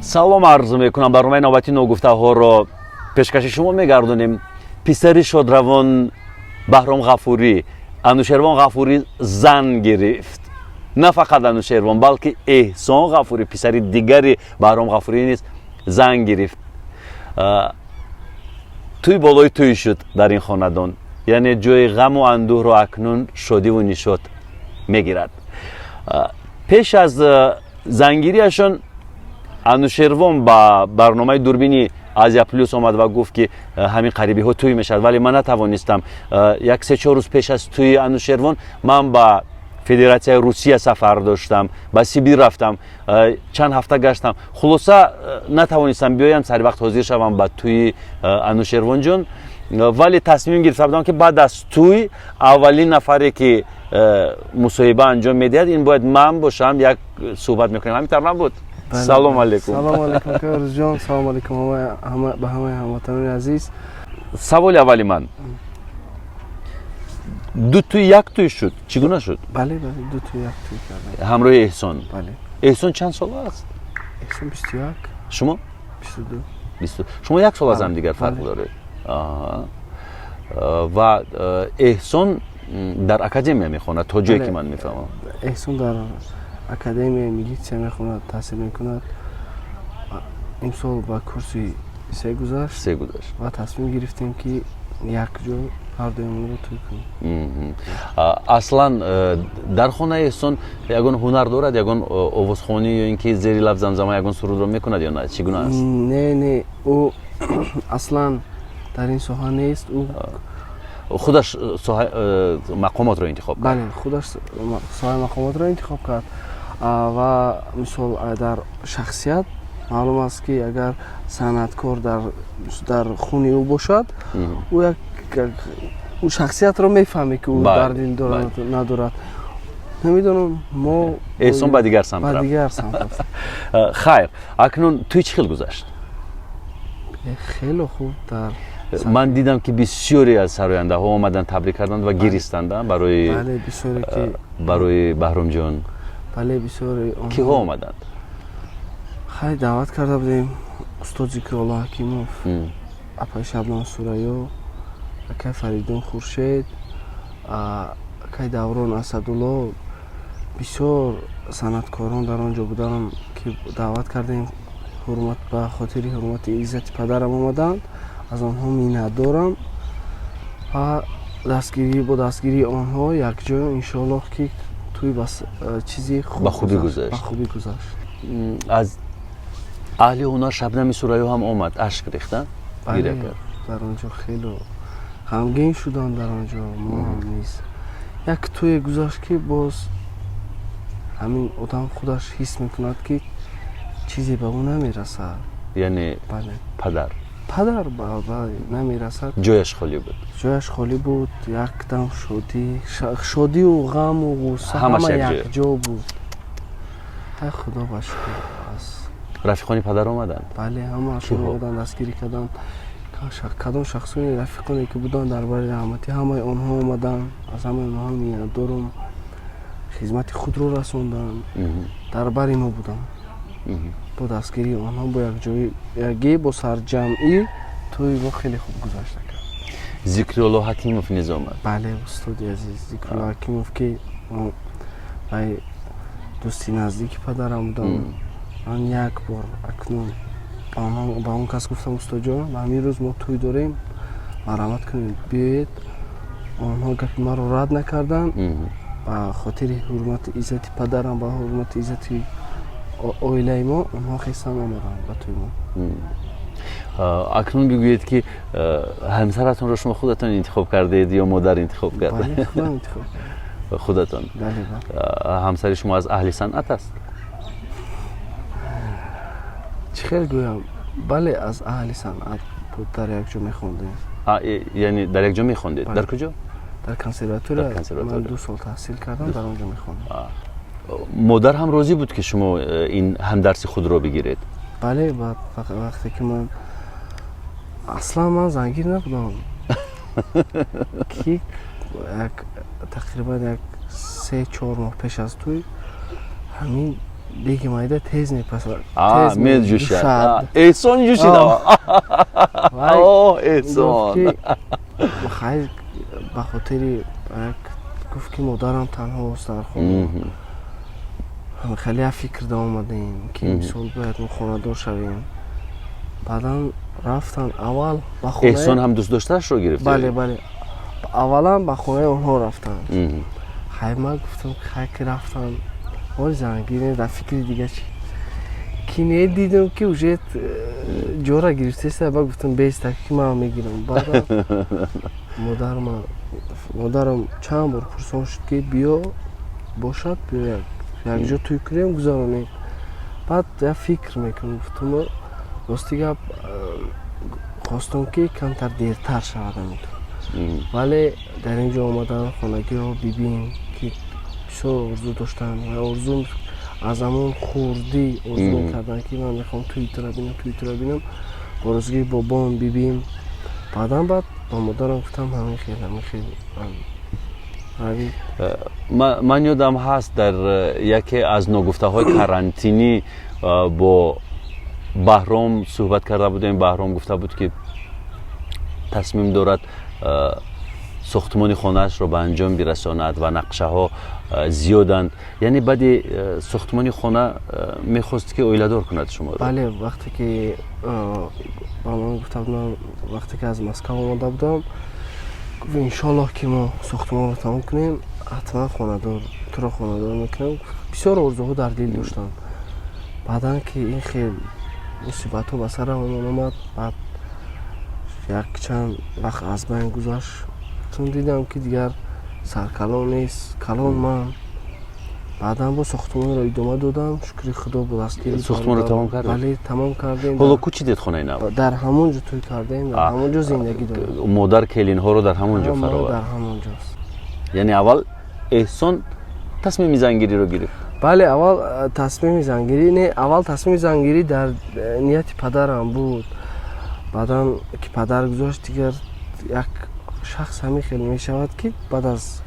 Салом арз мекунам. Барномаи навбати ногуфтаҳоро пешкаши шумо мегардонем. Писари шодравон Баҳром Ғафурӣ, Анушервон Ғафурӣ, зан гирифт. На фақат Анушервон, балки Эҳсон Ғафурӣ, писари дигари Баҳром Ғафурӣ, низ зан гирифт. Тӯй болои тӯй шуд дар ин хонадон, яъне ҷои ғаму андӯҳро акнун шодиву нишот мегирад. Пеш аз зангириашон Анушервон ба барномаи дурбини Азия Плюс омад ва гуфт, ки ҳамин қарибиҳо тӯй мешавад, вале ман натавонистам. Як 3-4 рӯз пеш аз тӯи Анушервон ман ба Федератсияи Русия сафар доштам, ба Сибир рафтам, чанд ҳафта гаштам. Хулоса, натавонистам биёям, сари вақт ҳозир шавам ба тӯи Анушервонҷон, вале тасмим гирифта будам, ки баъд аз тӯй аввалин нафаре, ки мусоҳиба анҷом медиҳад, ин бояд ман бошам. Як суҳбат мекунем. Ҳамин тавр набуд? Салом алейкум. Салом алейкум, Рӯзҷон. Салом алейкум ба ҳамаи ҳамватанони азиз. Саволи аввали ман: ду тӯй як тӯй шуд, чӣ гуна шуд? Бале, ду тӯй як тӯй кардам. Ҳамроҳи Эҳсон? Бале. Эҳсон чанд сола аст? Эҳсон 21. Шумо? 22. 20. Шумо як сол аз ҳамдигар фарқ доред. Ва Эҳсон дар академия мехонад, то ҷое ки ман мефаҳмам. Эҳсон дар академияи милитсия мехонад, таҳсил мекунад. Имсол ба курси се гузашт. Се гузашт. Ва тасмим гирифтем, ки якҷо ҳардуямонро тӯй кунем. Аслан дар хонаи Эҳсон ягон ҳунар дорад, ягон овозхонӣ ё ин ки зери лаб замзама ягон сурудро мекунад ё на, чӣ гуна аст? Не, ӯ аслан дар ин соҳа нест. Ӯ Худаш соҳа мақомотро интихоб кард. Бале, худаш соҳаи мақомотро интихоб кард. Ва мисол, дар шахсият маълум аст, ки агар санъаткор дар хуни ӯ бошад, ӯ як ӯ шахсиятро мефаҳме, ки ӯ дар дил дорад, надорад, намедонам, мо Эҳсон ба дигар самт ба рафт. Дигар самт рафт. Хайр, акнун тӯй чӣ хел гузашт? Хеле хуб дар Ман дидам, ки бисёре аз сарояндаҳо омаданд, табрик карданд ва гиристанд барои Бале, бисёре ки барои Баҳромҷон. Бале, бисёре. Киҳо омаданд? Хай, даъват карда будем устод Зикрулло Ҳакимов, апаи Шабнам Сурайё, акай Фаридун Хуршед, акай Даврон Асадулло. Бисёр санъаткорон дар он ҷо буданд, ки даъват кардем, ҳурмат ба хотири ҳурмати иззати падарам омаданд. Аз онҳо миннатдорам ва дастгирӣ бо дастгирии онҳо якҷо, иншоаллоҳ, ки тӯй ба чизи хуб Ба хубӣ гузашт. Ба хубӣ гузашт. Аз аҳли ҳунар Шабнами Сурайё ҳам омад, ашк рехта, гиря кард. Дар он ҷо хело ғамгин шуданд. Дар он ҷо мо ҳам низ як тӯе гузашт, ки боз ҳамин одам худаш ҳис мекунад, ки чизе ба ӯ намерасад. Яъне Бале. падар. Падар намерасад. Ҷояш холӣ буд. Ҷояш холӣ буд. Якдам шодӣ, шодию ғаму ғусса Ҳамаш ҳама якҷо. якҷо буд. Ай, Худо ба шукр аз Рафиқони падар омаданд? Бале, ҳамаашон Киҳо? омаданд, дастгирӣ карданд. Кадом шахсони рафиқоне ки буданд дар бари раҳматӣ, ҳамаи онҳо омаданд. Аз ҳамаи онҳо миннатдорум, хизмати худро расонданд, дар бари мо буданд. Бо дастгирии онҳо, бо якҷоягӣ, бо сарҷамъӣ тӯи мо хеле хуб гузашта кард. Зикрулло Ҳакимов низ омад? Бале, устоди азиз Зикрулло Ҳакимов, ки вай дӯсти наздики падарам будам. Ман як бор акнун ба он кас гуфтам: «Устодҷон, ба ҳамин рӯз мо тӯй дорем, марҳамат кунед, биёед». Онҳо гапи маро рад накарданд. Ба хотири ҳурмати иззати падарам, ба ҳурмати иззати оилаи мо онҳо хестан омаданд ба тӯи мо. Акнун бигӯед, ки ҳамсаратонро шумо худатон интихоб кардед ё модар интихоб кард? Бале, худам интихоб кардам. Худатон? Бале. Ҳамсари шумо аз аҳли санъат аст? Чӣ хел гӯям, бале, аз аҳли санъат буд, дар як ҷо мехондем. Яъне дар як ҷо мехондед? Дар куҷо? Дар консерватория. Ман 2 сол таҳсил кардам, дар он ҷо мехондам. Модар ҳам розӣ буд, ки шумо ин ҳамдарси худро бигиред? Бале, вақте ки ман аслан ман зангир набудам, ки як тақрибан як 3-4 моҳ пеш аз тӯй ҳамин Деги майда тез мепасад. Меҷӯшад. Эҳсон ҷӯшида. Эҳсон. Хай, ба хотири гуфт, ки модарам танҳост дар хона. Хеле як фикр да омадем, ки мисол бояд мо хонадор шавем. Баъдан рафтан аввал ба хонаи Эҳсон ҳам дӯстдоштаашро гирифт. Бале, аввалан ба хонаи онҳо рафтанд. Хай, ман гуфтам, хай, ки рафтан, ҳоли зангирӣ дар фикри дига чи ки не, дидам, ки уже ҷора гирифтеста. Ба гуфтам, беста, ки ман мегирам. Баъдан модарам чанд бор пурсон шуд, ки биё, бошад, биё, якҷо тӯй кунем, гузаронем. Баъд як фикр мекунам, гуфтам, рости гап, хостам, ки камтар дертар шавад ҳамин, вале дар ин ҷо омадан, хонагиро бибин, ки бисёр орзу доштам ва орзу аз ҳамон хурдӣ орзу мекардам, ки ман мехоҳам тӯи тура бинам, тӯи тура бинам, орзуи бобом, бибим. Баъдан баъд ба модарам гуфтам, ҳамин хел, ҳамин хел. Ман ёдам ҳаст, дар яке аз ногуфтаҳои карантинӣ бо Баҳром суҳбат карда будем. Баҳром гуфта буд, ки тасмим дорад сохтмони хонаашро ба анҷом бирасонад ва нақшаҳо зиёданд. Яъне баъди сохтмони хона мехост, ки оиладор кунад шуморо? Бале, вақте ки ба ман гуфта будам, вақте ки аз Москав омода будам, гуфт: «Иншоаллоҳ, ки мо сохтмонро тамом кунем, ҳатман хонадор, туро хонадор мекунам». Бисёр орзуҳо дар дил доштам. Баъдан ки ин хел мусибатҳо ба сарам омад, баъд якчанд вақт аз байн гузашт, чун дидам, ки дигар саркалон нест, калон ман. Баъдан бо сохтмонро идома додам, шукри Худо, бо дастгири Сохтмонро тамом кардед? Бале, тамом кардем. Ҳоло кӯчидед хонаи нав? Дар ҳамон ҷо тӯй кардем, дар ҳамон ҷо зиндагӣ дорем. Модар келинҳоро дар ҳамон ҷо фаровард? Дар ҳамон ҷост. Яъне аввал Эҳсон тасмими зангириро гирифт? Бале, аввал тасмими зангирӣ не, аввал тасмими зангирӣ дар нияти падарам буд. Баъдан ки падар гузошт, дигар як шахс ҳамин хел мешавад, ки баъд аз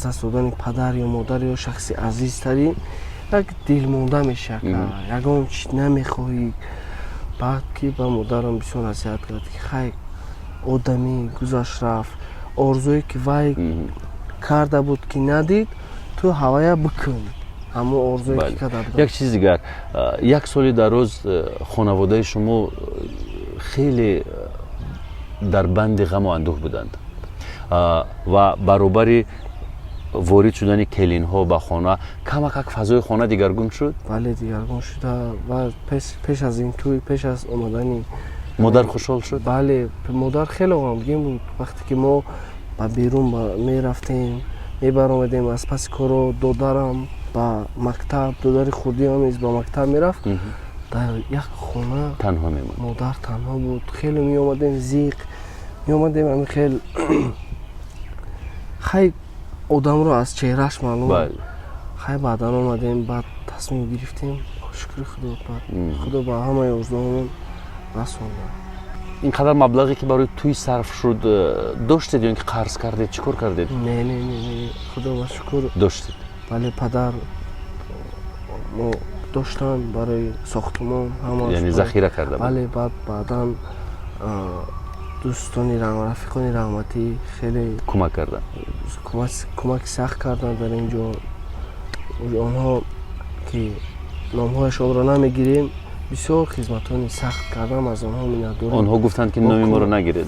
даст додани падар ё модар ё шахси азизтарин як дилмонда мешавад, ягон чиз намехоҳӣ. Баъд ки ба модарам бисёр насиҳат кард, ки хай, одамӣ гузашт, рафт, орзуе ки вай карда буд, ки надид, ту ҳавая бикун, ҳамон орзуе ки карда буд. Як чизи дигар: як соли дароз хонаводаи шумо хеле дар банди ғаму андӯҳ буданд ва баробари ворид шудани келинҳо ба хона камакак фазои хона дигаргун шуд? Бале, дигаргун шуда ва пеш аз ин тӯй, пеш аз омадани Модар хушҳол шуд? Бале, модар хеле ғамгин буд. Вақте ки мо ба берун мерафтем, мебаромадем аз паси коро, додарам ба мактаб, додари хурдиам низ ба мактаб мерафт, дар як хона танҳо мемонд. Модар танҳо буд. Хеле меомадем, зиқ меомадем, ами хел, хай, одамро аз чеҳраш маълум. Хай, баъдан омадем, баъд тасмим гирифтем, шукри Худо, баъд Худо ба ҳамаи орзуҳомон расонда. Ин қадар маблағе, ки барои тӯй сарф шуд, доштед ё ин ки қарз кардед, чӣ кор кардед? Не, не, не, не, Худо ба шукр. Доштед? Бале, падар мо доштанд барои сохтумон ҳама. Яъне захира карда буд? Бале, баъд баъдан дӯстони, рафиқони раҳматӣ хеле кӯмак карданд. Кӯмаки сахт карданд дар ин ҷо. Онҳо, ки номҳояшонро намегирем, бисёр хизматони сахт кардам, аз онҳо миннатдорем. Онҳо гуфтанд, ки номи моро нагиред?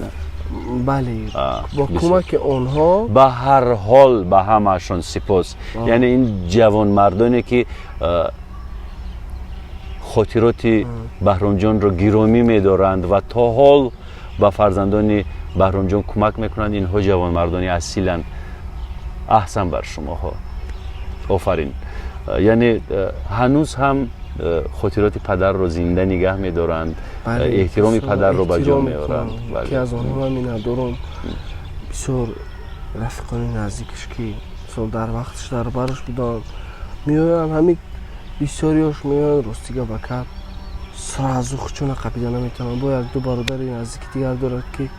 Бале, бо кӯмаки онҳо. Ба ҳар ҳол, ба ҳамаашон сипос. Яъне ин ҷавонмардоне, ки хотироти Баҳромҷонро гиромӣ медоранд ва то ҳол ба фарзандони Баҳромҷон кӯмак мекунанд, инҳо ҷавонмардони асиланд. Аҳсан бар шумоҳо, офарин. Яъне ҳанӯз ҳам хотироти падарро зинда нигаҳ медоранд, эҳтироми падарро ба ҷо меоранд. Ки аз онҳо ман миннатдорам. Бисёр рафиқони наздикаш, ки мисол дар вақташ дар бараш буданд, меоянд, ҳамин бисёриёш меоянд. Ростига, бакат сразу хучона қапида наметавонанд. Бо якду бародари наздики дигар дорад, ки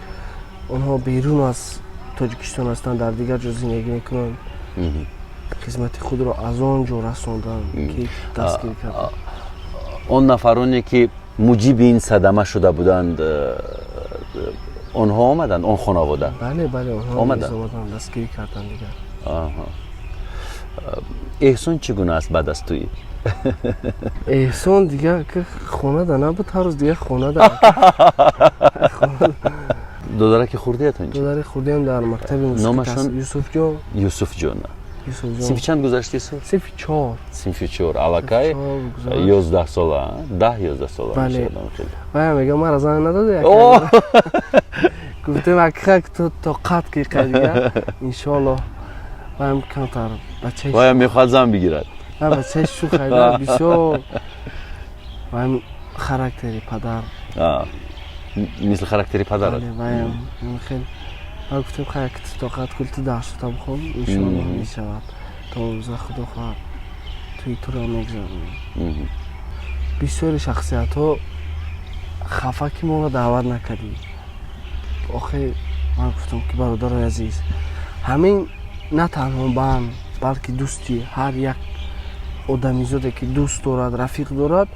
онҳо берун аз Тоҷикистон ҳастанд, дар дигар ҷо зиндагӣ мекунанд. Хизмати худро аз он ҷо расонданд, ки дастгирӣ карданд. Он нафароне, ки муҷиби ин садама шуда буданд, онҳо омаданд, он хонавода? Бале, онҳо омаданд? Омаданд, дастгирӣ карданд дигар. Эҳсон чӣ гуна аст баъд аз тӯӣ? Эҳсон дигар ки хонада набуд, ҳар рӯз дигар хонада. Додараки хурдиятон чӣ? Додари хурдиам дар мактаби мусиқӣ. Номашон? Юсуфҷон. Юсуфҷон. Юсуфҷон. Синфи чанд гузашти Юсуф? Синфи чор. Синфи чор, аллакай Чор гузашт. 11 сола, 10-11 сола Бале. мешавад хеле. Вая мегам, мара зан надода. О! Гуфтем, акхак ту тоқат ки дигар, иншоаллоҳ. Ваям камтар бачаи Вая мехоҳад зан бигирад. Ва бачаи шӯхайда бисёр, ваям характери падар. А, мисли характери падарат. Бале, ваям хел. Ва гуфтем, хай, ки ту тоқат кун, ту дарсота бихон, иншоаллоҳ мешавад. То рӯза, худо хоҳад, туи туро мегузаронем. Бисёри шахсиятҳо хафа, ки моро даъват накардӣ. Охир ман гуфтам, ки бародарои азиз, ҳамин на танҳо ман, балки дӯсти ҳар як одамизоде, ки дӯст дорад, рафиқ дорад,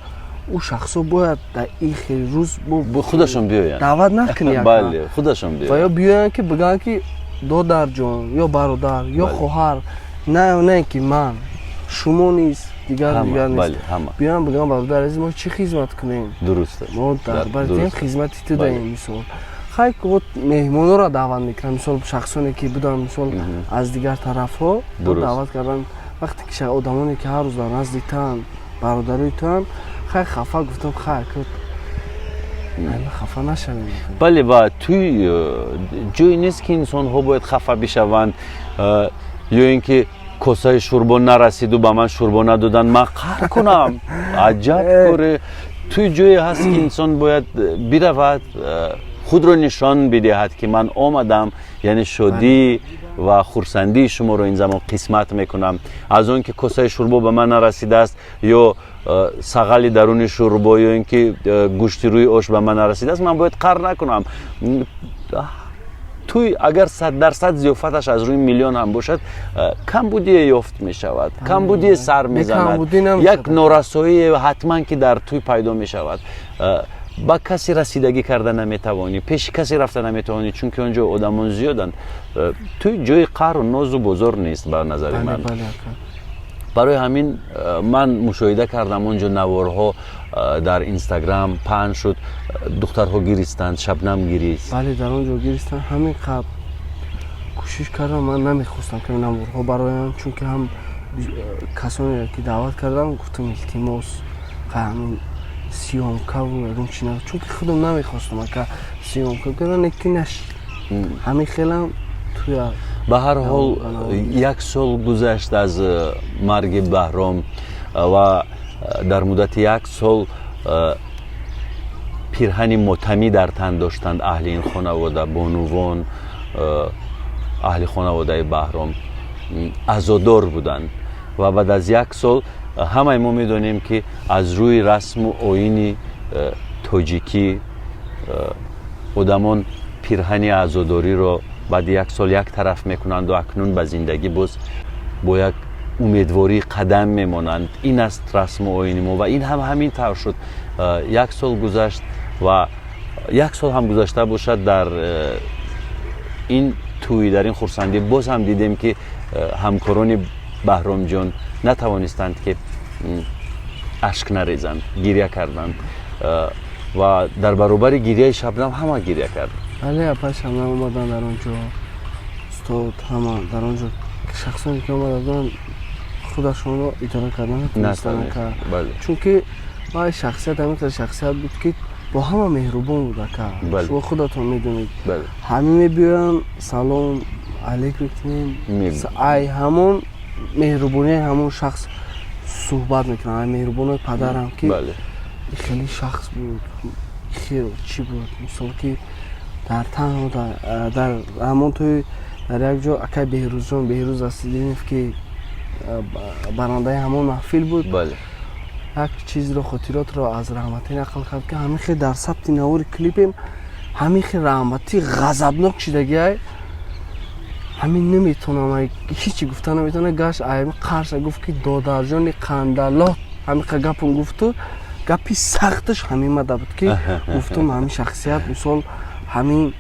ӯ шахсо бояд дар ин хел рӯз Худашон биёянд. Даъват накунӣ, ака. Бале, худашон Ва ё биёянд. биёянд, ки бигӯянд, ки додарҷон ё бародар ё хоҳар, на ки ман, шумо низ, дигар Ҳама, дигар нест. Бале, ҳама. Биёянд, бигӯянд: бародар азиз, мо чӣ хизмат кунем? Дуруст аст. Мо дар бар Дуруст аст. хизмати ту даем. Мисол, хай, вот меҳмонҳоро даъват мекунам, мисол, шахсоне, ки буданд, мисол, аз дигар тарафҳо даъват кардан. Вақте ки одамоне, ки ҳар рӯз дар назди туанд, бародарои туанд, хай, хафа, гуфтам, хай, хафа нашавем. Бале, ва туй ҷое нест, ки инсонҳо бояд хафа бишаванд ё ин ки косаи шӯрбо нарасиду ба ман шӯрбо надоданд, ман қаҳр кунам. Аҷаб коре! Туй ҷое ҳаст, ки инсон бояд биравад, худро нишон бидиҳад, ки ман омадам, яъне шодӣ ва хурсандии шуморо ин замон қисмат мекунам. Аз он ки косаи шӯрбо ба ман нарасидааст ё сағали даруни шӯрбо ё ин ки гӯшти рӯи ош ба ман нарасидааст, ман бояд қаҳр накунам. Туй агар 100% зиёфаташ аз рӯи миллион ҳам бошад, камбудие ёфт мешавад, камбудие сар мезанад, як норасоие ҳатман ки дар туй пайдо мешавад. Ба касе расидагӣ карда наметавонӣ, пеши касе рафта наметавонӣ, чунки он ҷо одамон зиёданд. Туй ҷои қаҳру нозу бозор нест, ба назари ман. Барои ҳамин ман мушоҳида кардам, он ҷо наворҳо дар Инстаграм паҳн шуд, духтарҳо гиристанд, Шабнам гирист. Бале, дар он ҷо гиристанд. Ҳамин қабл кӯшиш кардам, ман намехостам, ки наворҳо бароям, чунки ҳам касоне, ки даъват кардам, гуфтам: илтимос, ҳамин съёмка ву ягон чи на, чунки худам намехостам, ака, съёмка кардам, ки нашид. Ҳамин хелам туя. Ба ҳар ҳол, як сол гузашт аз марги Баҳром ва дар муддати як сол пирҳани мотамӣ дар тан доштанд аҳли ин хонавода, бонувон, аҳли хонаводаи Баҳром азодор буданд. Ва баъд аз як сол ҳамаи мо медонем, ки аз рӯи расму оини тоҷикӣ одамон пирҳани азодориро баъди як сол як тараф мекунанду акнун ба зиндагӣ боз бо як умедворӣ қадам мемонанд. Ин аст расму оини мо ва ин ҳам ҳамин тавр шуд. Як сол гузашт ва як сол ҳам гузашта бошад, дар ин тӯй, дар ин хурсандӣ боз ҳам дидем, ки ҳамкорони Баҳромҷон натавонистанд, ки ашк нарезанд, гиря карданд ва дар баробари гирияи Шабнам ҳама гиря кард. Бале, апа Шабнам омаданд дар он ҷо, устод, ҳама дар он ҷо, шахсоне, ки омада буданд, худашонро идора кардан натавонистанд, чунки вай шахсият ҳамин қадр шахсият буд, ки бо ҳама меҳрубон буд, ака. Шумо худатон медонед, ҳамин мебиёянд, салом алейк мекунем, ай ҳамон меҳрубонии ҳамон шахс суҳбат мекунам, ай меҳрубонои падарам, ки хеле шахс буд, хел чӣ буд. Мисол, ки дар танҳо дар ҳамон тӯй, дар як ҷо акай Беҳрӯзҷон, Беҳрӯз Асидинов, ки барандаи ҳамон маҳфил буд, як чизро, хотиротро аз раҳматӣ нақл кард, ки ҳамин хел дар сабти навори клипем, ҳамин хел раҳматӣ ғазабнок шидагиай. Ҳамин наметонам, ҳечи гуфта наметонам. Гашт ай қарша, гуфт, ки додарҷони қандалот, ҳамиқа гапон гуфту, гапи сахташ ҳамин мада буд, ки гуфтум, ҳамин шахсият, мисол, ҳамин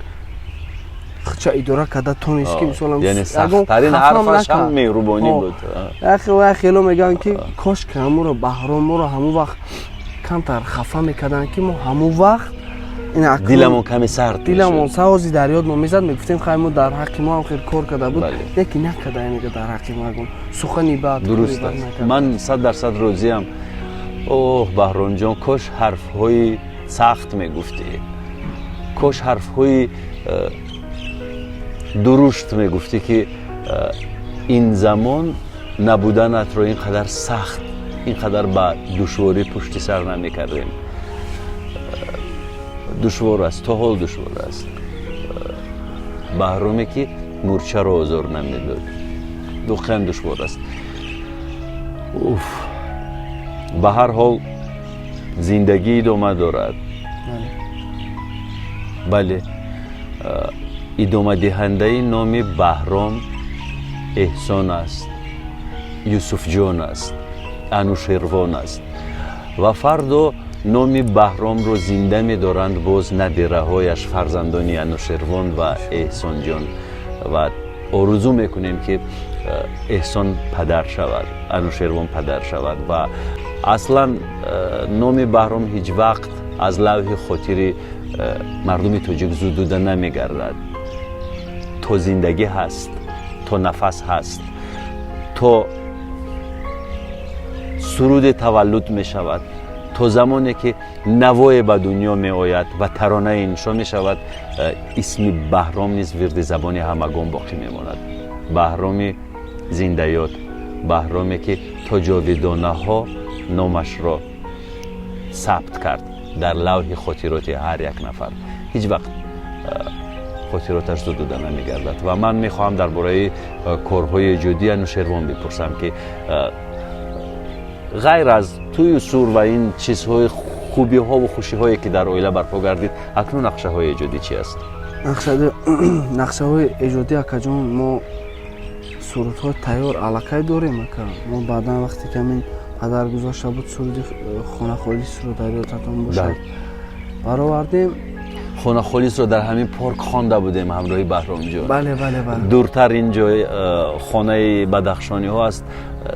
хча идора карда тонист, ки мисол яъне сахттарин ҳарфаш ҳам меҳрубонӣ буд. Хело мегӯянд, ки кош ки ҳамуро Баҳроморо ҳамун вақт камтар хафа мекарданд, ки мо ҳамун вақт Диламон каме сард. Диламон саози дар ёд мо мезад, мегуфтем, хай, мо дар ҳаққи мо ҳам хел кор карда буд, лекин накарда, мега, дар ҳаққи мо ягон сухани бад. Дуруст аст, ман 100% розиям. Оҳ, Баҳромҷон, кош ҳарфҳои сахт мегуфтӣ, кош ҳарфҳои дурушт мегуфтӣ, ки ин замон набуданатро ин қадар сахт, ин қадар ба душворӣ пушти сар намекардем. Душвор аст, то ҳол душвор аст. Баҳроме, ки мурчаро озор намедод, воқеан душвор аст. Уф, ба ҳар ҳол, зиндагӣ идома дорад. Бале, идомадиҳандаи номи Баҳром Эҳсон аст, Юсуфҷон аст, Анушервон аст ва фардо номи Баҳромро зинда медоранд боз набираҳояш, фарзандони Анушервон ва Эҳсонҷон. Ва орзу мекунем, ки Эҳсон падар шавад, Анушервон падар шавад ва аслан номи Баҳром ҳеҷ вақт аз лавҳи хотири мардуми тоҷик зудуда намегардад. То зиндагӣ ҳаст, то нафас ҳаст, то суруде таваллуд мешавад, то замоне ки навое ба дунё меояд ва таронае иншо мешавад, исми Баҳром низ вирди забони ҳамагон боқӣ мемонад. Баҳроми зиндаёд, Баҳроме, ки то ҷовидонаҳо номашро сабт кард дар лавҳи хотироти ҳар як нафар, ҳеҷ вақт хотироташ зудуда намегардад. Ва ман мехоҳам дар бораи корҳои эҷодии Анушервон бипурсам, ки ғайр аз тӯю сур ва ин чизҳои, хубиҳову хушиҳое, ки дар оила барпо гардид, акнун нақшаҳои эҷодӣ чи аст? Нақшаҳои эҷодӣ, акаҷон, мо сурудҳо тайёр аллакай дорем, ака. Мо баъдан, вақте ки ҳамин падар гузашта буд, суруди «Хонахолисро» дар ёдатон бошад, баровардем. «Хонахолисро» дар ҳамин парк хонда будем ҳамроҳи Баҳромҷон. бале бале бале Дуртар ин ҷой хонаи бадахшониҳо аст.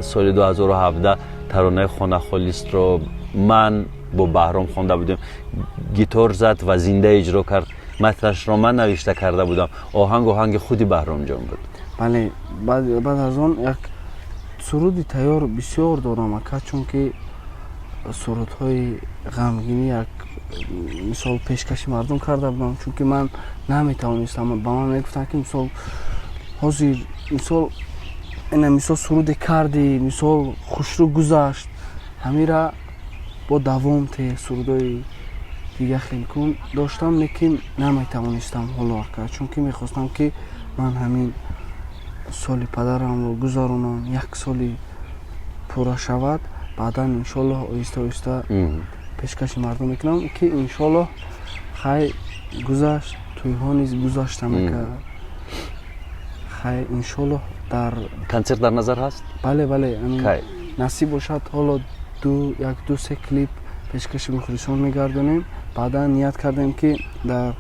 Соли 2017 таронаи «Хонахолисро» ман бо Баҳром хонда будем. Гитор зад ва зинда иҷро кард. Матнашро ман навишта карда будам, оҳанг оҳанги худи Баҳромҷон буд. Бале, баъд аз он як суруди тайёр бисёр дорам, ака, чунки сурудҳои ғамгинӣ як, мисол, пешкаши мардум карда будам, чунки ман наметавонистам. Ба ман мегуфтанд, ки, мисол, ҳозир, мисол, ина, мисол, суруде кардӣ, мисол, хушрӯ гузашт, ҳамира бо давом те, сурудои дига хел кун. Доштам, лекин наметавонистам ҳоло, ака, чунки мехостам, ки ман ҳамин соли падарамро гузаронам, як соли пурра шавад, баъдан, иншоллоҳ, оҳиста оҳиста пешкаши мардум мекунам, ки, иншоллоҳ, хай, гузашт, тӯйҳо низ гузаштам, ака, хай, иншоллоҳ, дар Консерт дар назар ҳаст? Бале. Кай? Насиб бошад, ҳоло ду, як, ду, се клип пешкаши мухлисон мегардонем. Баъдан ният кардем, ки дар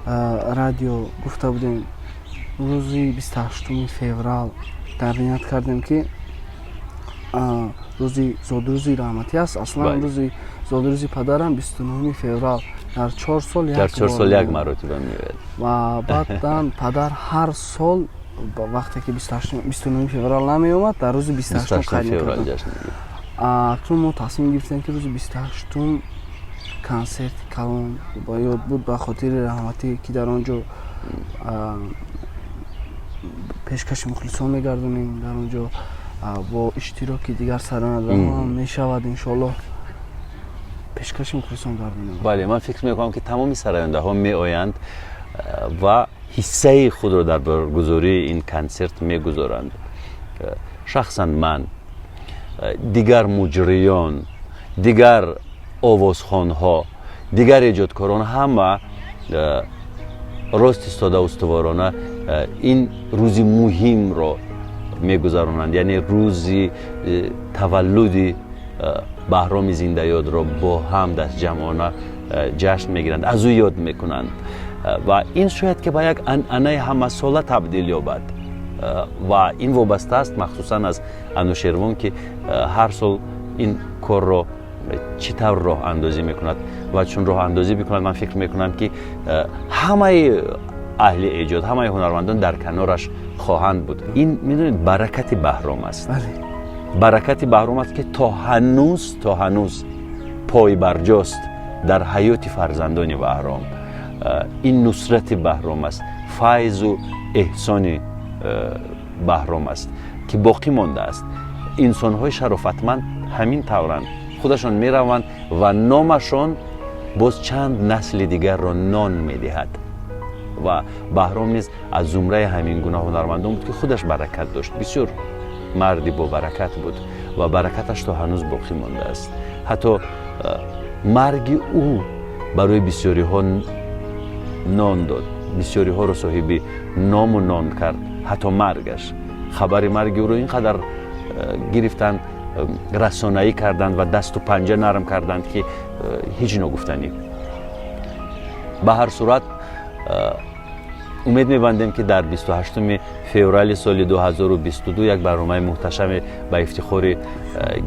радио гуфта будем, рӯзи 28-уми феврал дар ният кардем, ки рӯзи зодрӯзи раҳматӣ аст. Аслан рӯзи зодрӯзи падарам 29-уми феврал, дар 4 сол. Дар 4 сол як маротиба меояд. Ва баъдан падар ҳар сол вақте ки 29-уми феврал намеомад, дар рӯзи 28-ум қайд мекардам. Акнун мо тасмим гирифтем, ки рӯзи 28-ум консерти калон ба ёд буд, ба хотири раҳматӣ, ки дар он ҷо пешкаши мухлисон мегардонем. Дар он ҷо бо иштироки дигар сарояндаҳо мешавад, иншоаллоҳ, пешкаши мухлисон гардонем. Бале, ман фикр мекунам, ки тамоми сарояндаҳо меоянд ва ҳиссаи худро дар баргузории ин консерт мегузоранд. Шахсан ман, дигар муҷриён, дигар овозхонҳо, дигар эҷодкорон, ҳама рост истода, устуворона. Ин рӯзи муҳимро мегузаронанд, яъне рӯзи таваллуди Баҳроми зиндаёдро бо ҳам дастҷамъона ҷашн мегиранд, аз ӯ ёд мекунанд ва ин шояд ки ба як анъанаи ҳамасола табдил ёбад. Ва ин вобаста аст махсусан аз Анушервон, ки ҳар сол ин корро чӣ тавр роҳандозӣ мекунад. Ва чун роҳандозӣ бикунад, ман фикр мекунам, ки ҳамаи аҳли эҷод, ҳамаи ҳунармандон дар канораш хоҳанд буд. Ин, медонед, баракати Баҳром аст, баракати Баҳром аст, ки то ҳанӯз пойбарҷост дар ҳаёти фарзандони Баҳром. Ин нусрати Баҳром аст, файзу эҳсони Баҳром аст, ки боқӣ мондааст. Инсонҳои шарофатманд ҳамин тавранд: худашон мераванд ва номашон боз чанд насли дигарро нон медиҳад. Ва Баҳром низ аз зумраи ҳамин гуна ҳунармандон буд, ки худаш баракат дошт, бисёр марди бобаракат буд ва баракаташ то ҳанӯз боқӣ мондааст. Ҳатто марги ӯ барои бисёриҳо нон дод, бисёриҳоро соҳиби ному нон кард. Ҳатто маргаш, хабари марги ӯро ин қадар гирифтанд, расонаӣ карданд ва дасту панҷа нарм карданд, ки ҳеҷ ногуфтанӣ. Ба ҳар сурат, умед мебандем, ки дар 28 феврали соли 2022 як барномаи муҳташаме ба ифтихори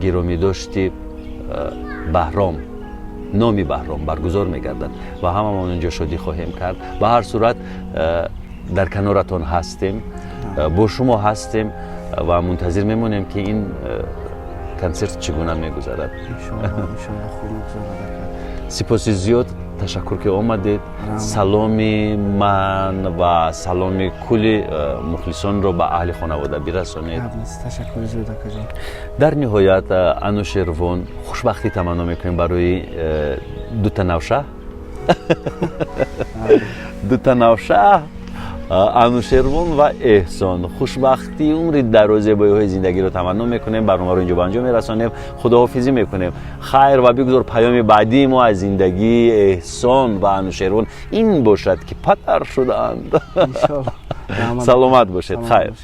гиромидошти Баҳром, номи Баҳром баргузор мегардад ва ҳамамон инҷо шодӣ хоҳем кард. Ба ҳар сурат, дар каноратон ҳастем, бо шумо ҳастем ва мунтазир мемонем, ки ин консерт чӣ гуна мегузарад. Сипоси зиёд, ташаккур, ки омадед. Саломи ман ва саломи кулли мухлисонро ба аҳли хонавода бирасонед. Дар ниҳоят, Анушервон, хушбахтӣ таманно мекунем барои дута навшаҳ, дута навшаҳ, Анушервон ва Эҳсон. Хушбахтӣ, умри дароз, зебоиҳои зиндагиро таманно мекунем. Барномаро инҷо ба анҷом мерасонем, худоҳофизӣ мекунем. Хайр, ва бигузор паёми баъдии мо аз зиндагии Эҳсон ва Анушервон ин бошад, ки падар шудаанд. Саломат бошед, хайр.